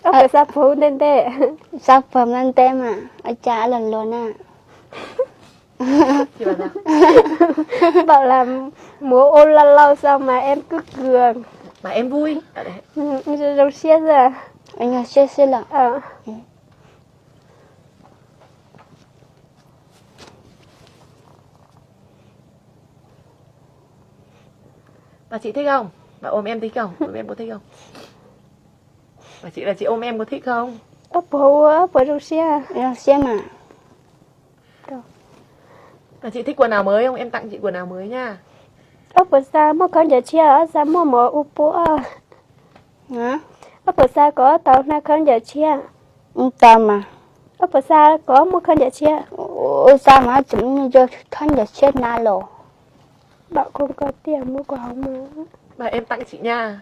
Ua puas xav puag ntej ntej? Xav puag ntej ntej mas ua cas los luag na. Bảo là muốn ôm lâu lâu sao mà em cứ gượng. Mà em vui. Zoo siab xwb. Nyuag siab xwb los. Bà chị thích không? Bà ôm em tí không? Ôm em có thích không? Bà chị là chị ôm em có thích không? Ua puas ua, ua puas zoo siab? Zoo siab mas. Bà chị thích quần áo mới không? Em tặng chị quần áo mới nha. Ua puas xav muaj khaub ncaws tshiab, xav muaj mov ua pua. Ua puas xav kom tau hnav khaub ncaws tshiab? Tau mas. Ua puas xav kom muaj khaub ncaws tshiab? Ua xav mas, tseem muaj khaub ncaws tshiab hnav los. Bảo không có tiền mua quần áo mới. Bà em tặng chị nha.